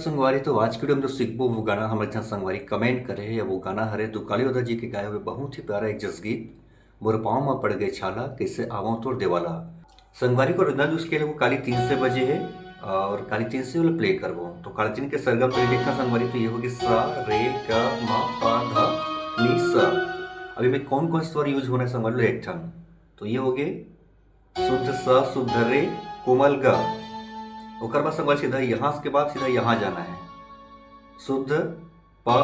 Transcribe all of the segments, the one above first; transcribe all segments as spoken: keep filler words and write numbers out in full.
संगवारी, तो आज के video में जो सीखबो वो गाना हमर एक झन संगवारी comment करे हे, वो गाना हरे दुकाली ओदा जी के गाए हुए बहुत ही प्यारा एक जस गीत, मोर पाँव म पड़ गए छाला, कैसे आवं तोर देवाला। संगवारी को original जो scale हे वो काली तीन से बजे हे, और काली तीन से वाला play करबो। तो काली तीन के सरगम पहले देखना संगवारी, तो ये होगे सा, रे, ग, म, पा, ध, नी, सा। अभी में कौन कौन स्वर use होना हे संगवारी, एक ठन। तो ये होगे शुद्ध स, शुद्ध रे, कोमल ग। ओकर बाद संगवारी सीधा यहाँ के बाद सीधा यहाँ जाना हे। शुद्ध प,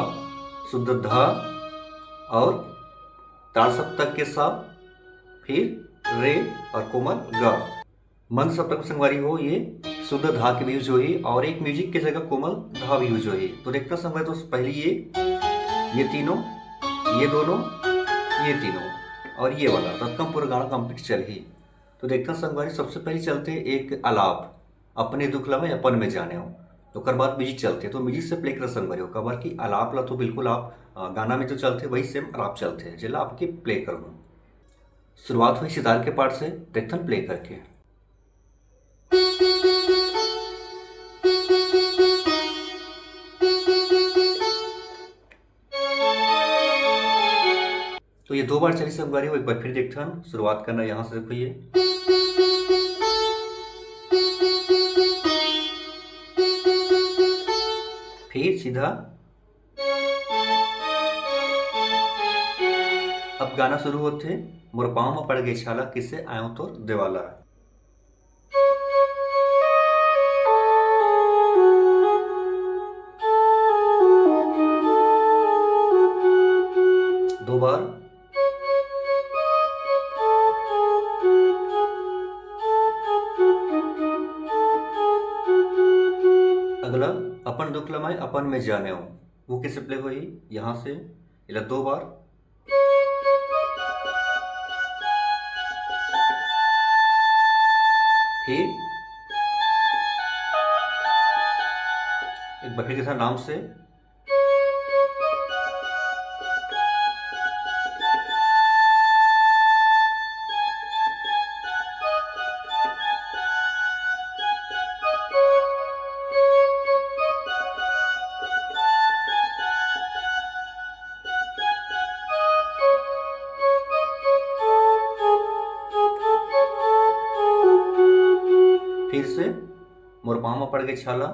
शुद्ध ध और ताड़ सप्तक के स, फिर रे और कोमल ग। मंद सप्तक में संगवारी हो, ये शुद्ध धा के भी use होही और एक music के जगह कोमल धा भी use होही। तो देखना संगवारी, तो पहले ये, ये तीनों, ये दोनों, ये तीनों और ये वाला, तब तक पूरा गाना complete चलही। तो देखना संगवारी, सबसे पहले चलथे एक आलाप, अपने दुख ला मैं अपन में जानेव। ओकर बाद music चलथे, तो music से play कर संगवारी हो, काबर कि आलाप ला तो बिल्कुल आप, अ, गाना में जो चलथे वही same आलाप चलथे, जेला आपके play करूँ। शुरुआत होही सितार के part से, देखथन play करके। तो ये दो बार चली संगवारी हो, एक बार फिर देखथन। शुरुआत करना यहाँ से, देखो ये, फिर सीधा अब गाना शुरू होथे, मोर पाँव म पड़ गए छाला, किसे आयो तोर देवाला। दो बार। अगला, अपन दुख ला मैं अपन में जानेव, वो कैसे play होही? यहाँ से एला दो बार, फिर एक बार फिर के साथ आराम से, फिर से मोर पाँव म पड़ गए छाला।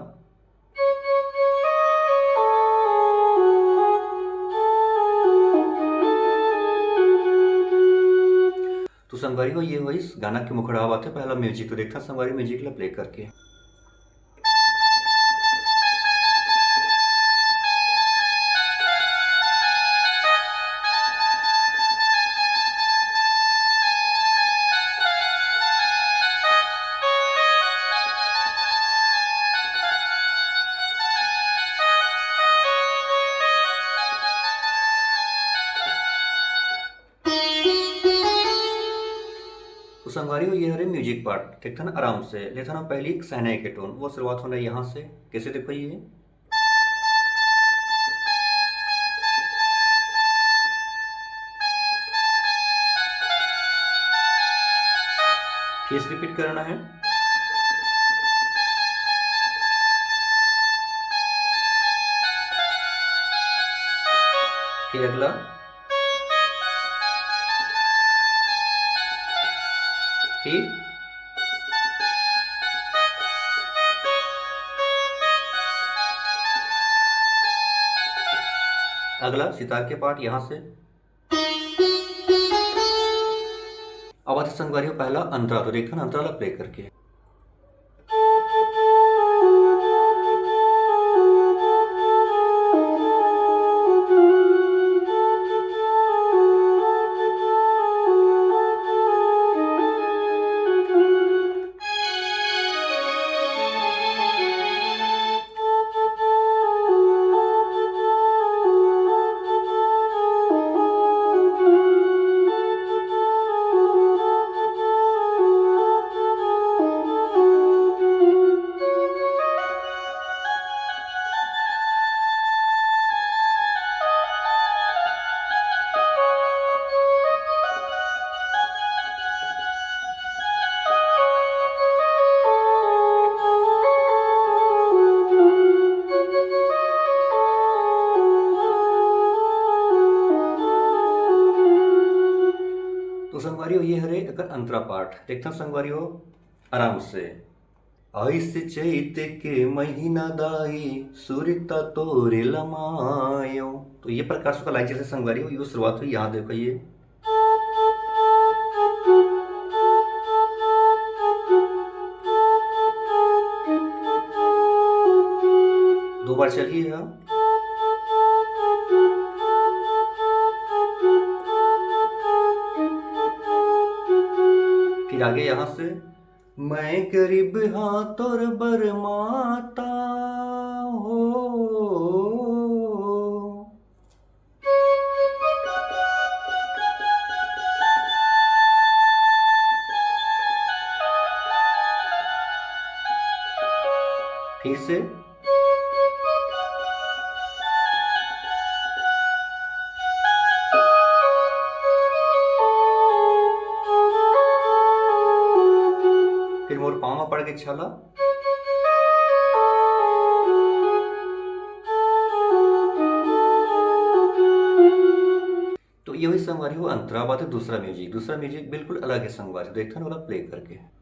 तो संगवारी हो, ये होइस गाना के मुखड़ा बात हे, पहला music। तो देखथन संगवारी music ला play करके। तो संगवारी हो, ये हरे music part। देखथन आराम से, लेथन पहली एक शहनाई के tone, वो शुरुआत होना यहाँ से। कैसे देखो ये, फिर से repeat करना है। फिर अगला, फिर अगला सितार के part यहाँ से। अब आते संगवारी हो पहला अंतरा, तो देखथन अंतरा ला play करके। तो संगवारी हो, ये हरे एकर अंतरा पाठ। देखथन संगवारी हो, आराम से। आइस चैत के महीना दाई, सुरता तोरे लमायो। तो ये प्रकार से ओकर line चलथे संगवारी हो, ये शुरुआत हुई, यहाँ देखो ये। दो बार चलिए यहाँ। फिर आगे यहाँ से, मैं गरीब हाँ तोर बर माता हो। फिर से। फिर मोर पाँव म पड़ के छाला। तो ये हुई संगवारी हो अंतरा। बात है दूसरा music। दूसरा music बिल्कुल अलग है संगवारी, देखथन ओला play करके।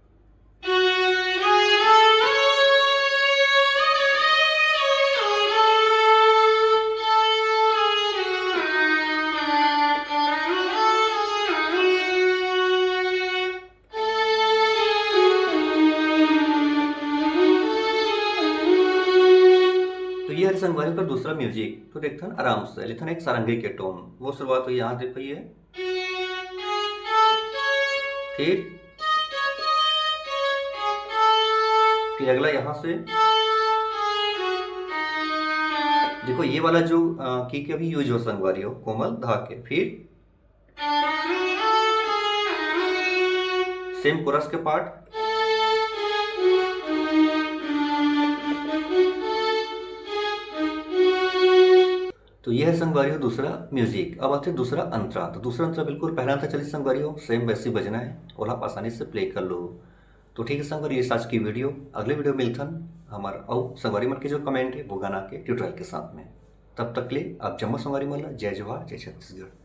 तो ये हरे संगवारी ओकर दूसरा music। तो देखथन आराम से, लेथन एक सारंगी के tone। वो शुरुआत हुई, यहाँ देखो ये। फिर, फिर अगला यहाँ से। देखो ये वाला जो, अ, key के अभी use हो संगवारी हो, कोमल धा के। फिर same chorus के part। तो ये है संगवारी हो दूसरा music। अब आथे दूसरा अंतरा। तो दूसरा अंतरा बिल्कुल पहला अंतरा चलिस संगवारी हो, same वैसे ही बजना है और आप आसानी से play कर लो। तो ठीक है संगवारी, ये आज की video। अगले video मिलथन हमर अउ संगवारी मन के जो comment है वो गाना के tutorial के साथ में। तब तक ले आप जम्मो संगवारी मन ला जय जोहार, जय छत्तीसगढ़।